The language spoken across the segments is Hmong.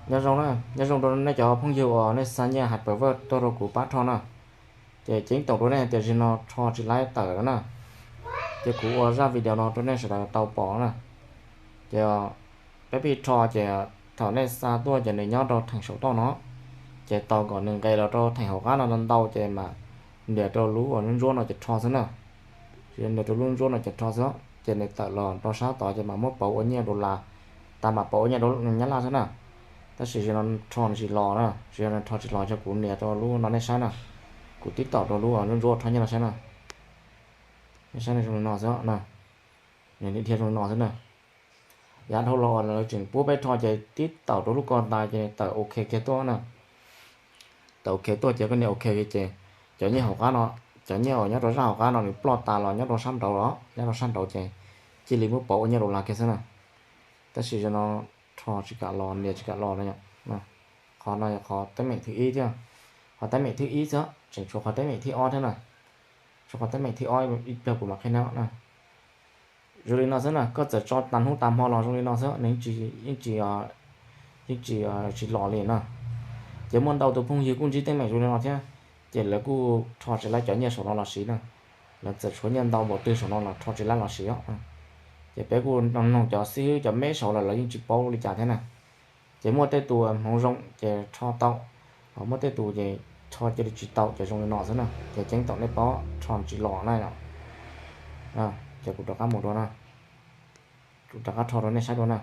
Nyob zoo na, nyob zoo rau nej cov phooj ywg uas nej xa nyiaj Hyperverse tuaj rau kuv pab rho na. Ces ceeb toom rau nej tias zaum no rho tsis laib tawm lawm na. Ces kuv ua zaj video no rau nej sawv daws tau pom na. Ces peb pib rho ces thaum nej xa tuaj ces nws nyob rau theem saum toj no, ces tos kom nws nqes los rau theem hauv qab no ntau ces mam nias rau lub uas ntsuab no ces rho xwb na. Nias rau lub ntsuab no ces rho xwb, ces nws tawm los rau sab tod ces mam muab pauv ua nyiaj dollar, tas mam pauv ua nyiaj nyab laj xwb na. Tab sis zaum no rho nws tsis los na, zaum no rho tsis los ces kuv nias rau lub no nej saib na. Kuv tib taum rau lub ntsuab rho nyiaj no saib na. Nej saib zoo li no xwb na, nws dhia zoo li no xwb na. Yav dhau los uas lawv tseem pub peb rho ces tib taum rau lub ko tas ces tawm ok kiag tuaj na. Tawm ok tuaj ces koj nias ok ces cov nyiaj hauv qab no, cov nyiaj uas nyob rau zaj hauv qab no nws ploj tas los nyob rau sab nraud los, nyob rau sab nraud ces cia li muab pauv ua nyiaj dollar kiag xwb na. Tab sis zaum no rho tsis kam los, nias tsis kam los no. Qhov no yog qhov teeb meem thib ib thiab, qhov teeb meem thib ib xwb, tseem tshuav qhov teeb meem thib ob thiab na. Tshuav qhov teeb meem thib ob ib pliag kuv mam qhia nej na. Zoo li no xwb na, koj txawm tso tas hnub tas hmo los zoo li no xwb, nws yeej tsis, yeej tsis los li na. Ces muaj ntau tus phooj ywg kuj ntsib teeb meem zoo li no thiab, ces lawv kuj rho tsis laib cov nyiaj saum no los siv na. Lawv txawm tshuav nyiaj ntau npaum twg saum no los rho tsis laib los siv os. Ces peb kuj noog cov xib hwb cov meb saud los lawv yeej tsis paub li cas thiab na. Ces muaj tej tus hmoov zoo ces rho tau, ho muaj tej tus ces rho cia li tsis tau ces zoo li no xwb na. Ces ceeb toom nej paub rho tsis los na. Ces kuv rov qab mus dua na, kuv rov qab rho rau nej saib dua na,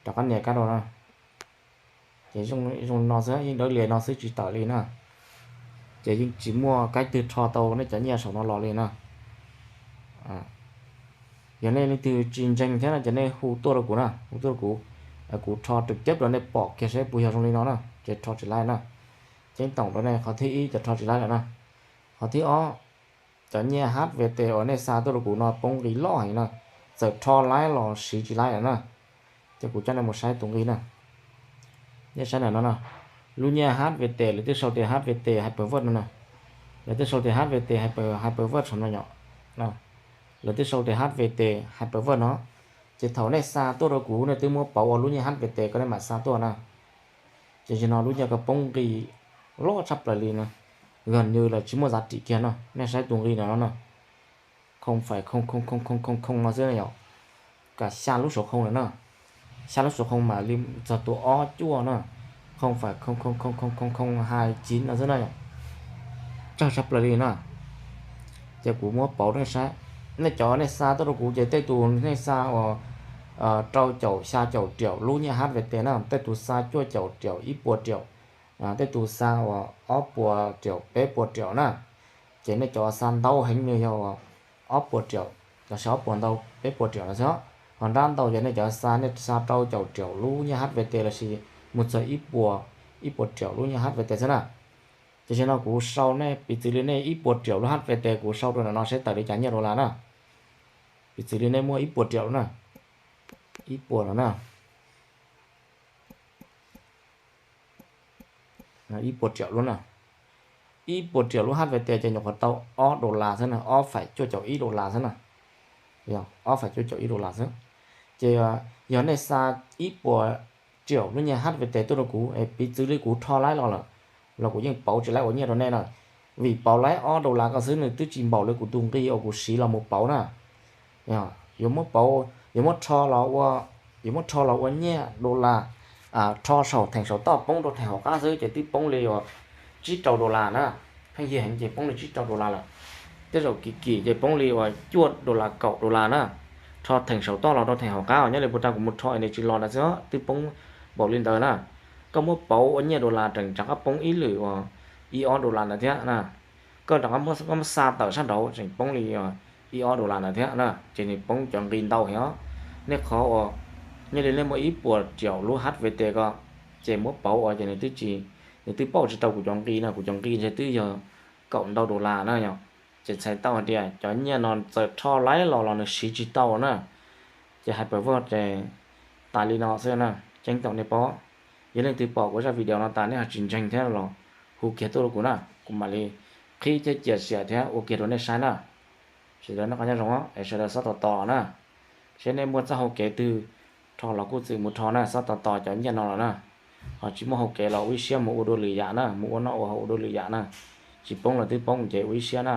rov qab nias kab dua na. Ces zoo li no xwb, yeej dawb lias no xwb tsis tawm li na. Ces yeej tsis muaj kab twg rho tau nej cov nyiaj saum no los li na. Yog nej leej twg tsis ntseeg thiab no ces nej hu tuaj rau kuv na, hu tuaj rau kuv, kuv rho tus cab rau nej pom kiag saib puas yog zoo li no na, ces rho tsis laib na. Ceeb toom rau nej qhov thib ib ces rho tsis laib lawm na. Qhov thib ob, cov nyiaj H V T uas nej xa tuaj rau kuv no poob nqi loj heev na, txawm rho laib los siv tsis laib lawm na. Ces kuv coj nej mus saib tus nqi na. Nej saib ntawm no na, lub nyiaj H V T lawv twb sau tias H V T Hyperverse no na. Lawv twb sau tias H V T Hyper, Hyperverse no yom. Lawv twb sau tias H V T Hyperverse no. Ces thaum nej xa tuaj rau kuv nej twb muab pauv ua lub nyiaj H V T ko nej mam xa tuaj na. Ces zaum no lub nyiaj ko poob nqi loj tshaj plaws li no, yog nws los tsis muaj zam dim kiag no, nej saib tus nqi no no, khoo fais khoo khoo khoo khoo khoo khoo no xwb na yom. Kav xya lub suav khoo lawm na, xya lub suav khoo mam li txog tus ob cuaj na, khoo fais khoo khoo khoo khoo khoo khoo hais civ no xwb na yom. Tsawg tshaj plaws li na. Ces kuv muab pauv nej saib, nej cov nej xa tuaj rau kuv ces tej tus nej xa uas rau caum xya caum riaum lub nyiaj H V T na, tej tus xa cuaj caum riaum ib puas riaum, tej tus xa uas ob puas riaum peb puas riaum na. Ces nej cov xa ntau heev nws yog uas ob puas riaum, los sis ob puas ntau peb puas riaum no xwb. Ho nrab ntau ces nej cov xa, nej xa rau caum riaum lub nyiaj H V T los sis mus txog ib puas, ib puas riaum lub nyiaj H V T xwb na. Ces zaum no kuv sau nej piv txwv li nej ib puas riaum lub H V T kuv sau rau ntawm no saib tawm li cas nyiaj dollar na. Piv txwv li nej muaj ib puas riaum lub na, ib puas no na, ib puas riaum lub na, ib puas riaum lub H V T ces nyuam qhuav tau ob dollar xwb na, ob fais cuaj caum ib dollar xwb na. Ob fais cuaj caum ib dollar xwb. Ces yog nej xa ib puas riaum lub nyiaj H V T tuaj rau kuv es piv txwv li kuv rho laib los lawm, los kuv yeej pauv tsis laib ua nyiaj rau nej na. Vim pauv laib ob dollar ko xwb nws twb tsis npaum li kuv tus nqi uas kuv siv los mus pauv na. Yuav muab pauv, yuav muab rho los ua, yuav muab rho los ua nyiaj dollar, rho saum theem saum toj poob rau theem hauv qab xwb ces twb poob li uas tsib rau dollar na. Pheej yig heev ces poob li tsib rau dollar lawm. Tej zaum kim kim ces poob li uas cuaj dollar kaum dollar na. Rho theem saum toj los rau theem hauv qab os, nyob li puag ta kuv mus rho es nws tsis los ntawd xwb twb poob npaum li ntawd na. Koj muab pauv ua nyiaj dollar tseem rov qab poob ib lwm uas ib ob dollar ntawd thiab na. Koj rov qab muab xa tawm sab nraud tseem poob li ib ob dollar ntawd thiab na, ces nws poob cov nqi ntau heev os. Nej qhov uas, nyob li nej muaj ib puas riaum lub H V T ko, ces muab pauv ua ces nws twb tsis, nws twb pauj tsis tau kuv cov nqi na, kuv cov nqi ntshe twb yog kaum ntau dollar na yom. Ces txhais tau hais tias cov nyiaj no txawm rho laib los los nws siv tsis tau na. Ces Hyperverse ces tas li no xwb na, ceeb toom nej paub. Yog leej twg pom kuv zaj video no tas nej ho tsis ntseeg thiab los hu kiag tuaj rau kuv na, kuv mam li qhib thiab cia siab thiab ua kiag rau nej saib na. Sawv daws noj qab nyob zoo es sawv daws xob tos tos na, seb nej muaj txoj hau kev twg rho los kuj txwm mus rho na, xob tos tos cov nyiaj no los na. Tsis muaj hau kev los ua ib siab mus ua dua lwm yam na, mus ua noj ua haus ua dua lwm yam na. Tsis poob los twb poob ces ua ib siab na.